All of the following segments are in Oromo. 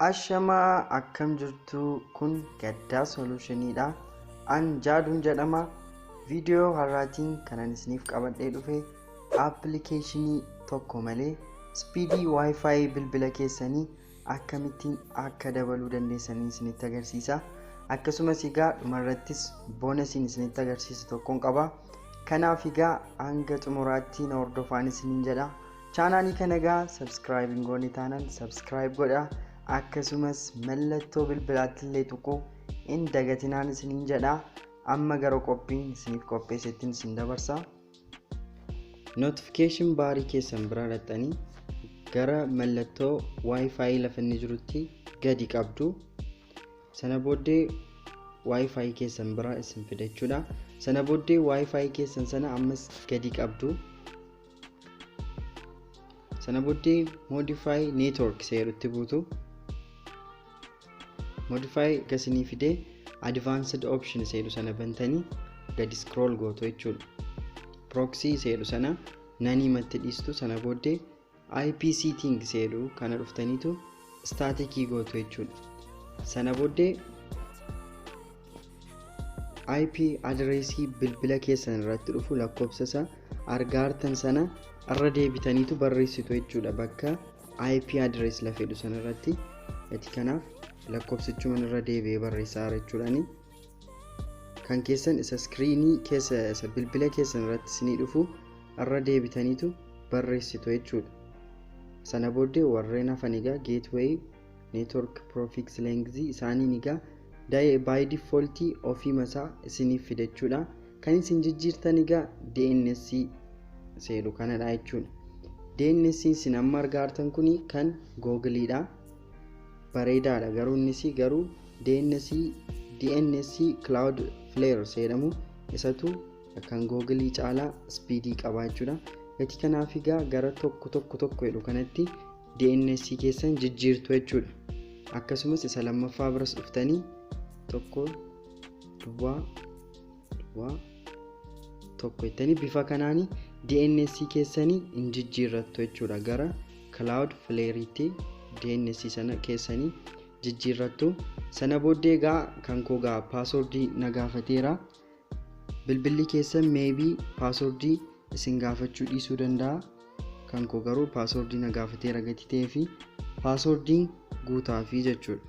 Ashamaa, akkam jirtu? Kun Gaddaa Solushiniidha. An Jaaduun jedhama. Viidiyoo har'aatiin kanan isiniif qabadhee dhufe appilikeeshinii tokko malee speedii WiFi bilbila keessanii akkamittiin akka dabaluu dandeessanii isinitti agarsiisa. Akkasumas egaa dhumarrattis boonasiin isinitti agarsiisu tokkoon qaba. Kanaaf egaa hanga xumuraatti na hordofaan isiniin jedha. Chaanaalii kana egaa subscribe hin goone taanaan subscribe godha. Akkasumas mallattoo bilbilaatti illee tuquu hin dagatinaan isiniin jedha. Amma gara qophiin isiniif qopheessettiin isin dabarsa. Notification baarii keessan bira dhaqxanii gara mallattoo WiFi lafa inni jirutti gadi qabdu. Sana booddee WiFi keessan bira isin fida jechuudha. Sana booddee WiFi keessan sana ammas gadi qabdu. Sana booddee modify network seerutti buutu. Modify gasinii fidee advanced option seeru sana bantanii gadi scroll gootu jechuudha. Proxy seeru sana nanii matti dhiistu. Sana booddee IP setting seeru kana dhuftaniitu staticii gootu jechuudha. Sana booddee IP adreesii bilbila keessan irratti dhufu lakkoofsa isaa argaartan sana irra deebitaniitu barreessitu jechuudha, bakka IP address lafa jedhu sana irratti. Gati kanaaf lakkoofsichuma irra deebi'ee barreessaa jechuudhaani. Kan keessan isa screenii keessa isa bilbila keessan irratti isinii dhufu irra deebitaniitu barreessitu jechuudha. Sana booddee warreen hafan egaa gateway, network prefix length isaaniin egaa by default ofii masaa isiniif fida jechuudha. Kan isin jijjiirtan egaa DNS seeru kanadha jechuudha. DNS isin amma argaartan kuni kan Googleedha. Bareedaadha, garuu innis garuu DNS Cloudflare jedhamu isatu kan Google caalaa speedii qaba jechuudha. Gatii kanaaf egaa gara 1.1.1 jedhu kanatti DNS keessan jijjiirtu jechuudha. Akkasumas isa lammaffaa biras dhuftanii 1.0.1 jettanii bifa kanaanii DNS keessanii hin jijjiirrattu jechuudha. Gara Cloudflareetti DNS sana keessanii jijjiirrattu. Sana booddee egaa kan koo gaa paaswordii na gaafateera. Bilbilli keessan maybe paaswordii isin gaafachuu dhiisuu danda'a. Kan koo garuu paaswordii na gaafateera gati ta'ee fi paaswordiin guutaafii jechuudha.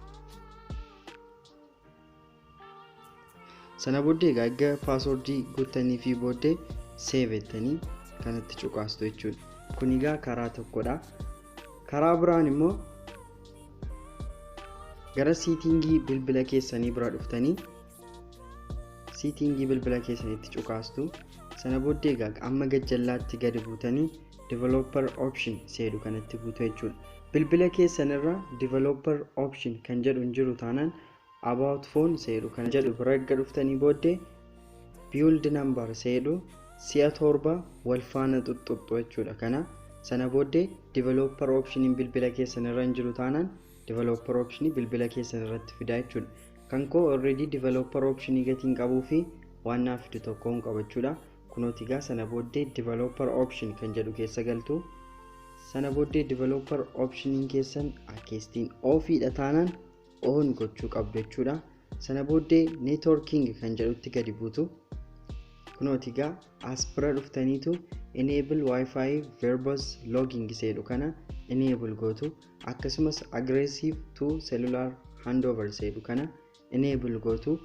Sana booddee egaa erga paaswordii guuttanii fi booddee save jettanii kanatti cuqaastu jechuudha. Kun egaa karaa tokkodha. Karaa biraan immoo gara siitingii bilbila keessanii bira dhuftanii siitingii bilbila keessanitti cuqaastu. Sana booddee egaa amma gajjallaatti gadi buutanii developer option seedu kanatti buutu jechuudha. Bilbila keessan irra developer option kan jedhu hin jiru taanaan about phone seedu kan jedhu bira erga dhuftanii booddee build number seedu si'a 7 wal faana xuxxuxxu jechuudha. Kana sana booddee developer optioniin bilbila keessan irra hin jiru taanaan developer optionii bilbila keessan irratti fidaa jechuudha. Kan koo already developer optionii gatiin qabuu fi waan naaf fidu tokko hin qabu jechuudha. Kunooti egaa sana booddee developer option kan jedhu keessa galtu. Sana booddee developer optioniin keessan akkeestiin ofiidha taanaan on gochuu qabdu jechuudha. Sana booddee networking kan jedhutti gadi buutu. Kunooti egaa as bira dhuftaniitu enable wifi verbose logging jedhu kana enable gootu. Akkasumas aggressive to cellular handover jedhu kana enable gootu.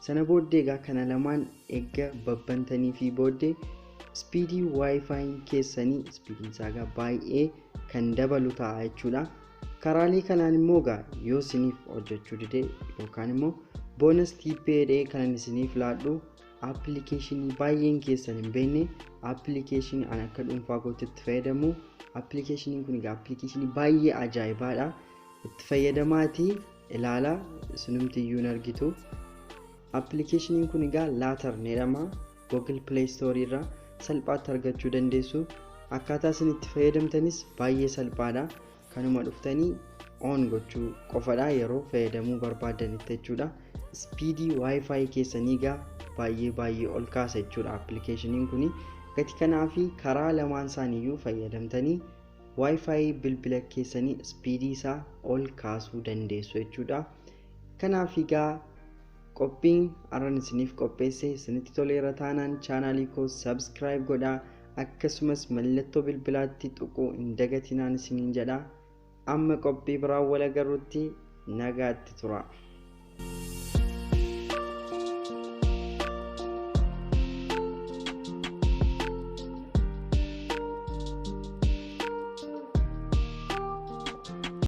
Sana booddee egaa kana lamaan erga babbantanii fi booddee speedii wifi keessanii speediin isaa egaa baay'ee kan dabalu ta'a jechuudha. Karaalee kanaan immoo egaa yoo isiniif hojjechuu dide yookaan immoo bonus tip jedhee kanan isiniif laadhu appilikeeshinii baay'een keessan hin beekne, appilikeeshinii an akka dhuunfaa kootti itti fayyadamu. Appilikeeshiniin kun egaa appilikeeshinii baay'ee ajaa'ibaadha. Itti fayyadamaatii ilaalaa, isinumti iyyuu hin argitu. Appilikeeshiniin kun egaa Later jedhama. Google Play Store irraa salphaatti argachuu dandeessu. Akkaataa isin itti fayyadamtanis baay'ee salphaadha. Kanuma dhuftanii on gochuu qofadha yeroo fayyadamuu barbaadanitti jechuudha. Speedii wifi keessanii egaa baay'ee baay'ee ol kaasa jechuudha appilikeeshiniin kuni. Gati kanaa fi karaa lamaan isaaniiyyuu fayyadamtanii Wi-Fi bilbila keessanii speedii isaa ol kaasuu dandeessu jechuudha. Kanaaf egaa qophiin har'an isiniif qopheesse isinitti toleera taanaan chaanaalii koo subscribe godhaa, akkasumas mallattoo bilbilaatti tuquu hin dagatinaan isiniin jedha. Amma qophii biraan wal agarrutti nagaatti tura.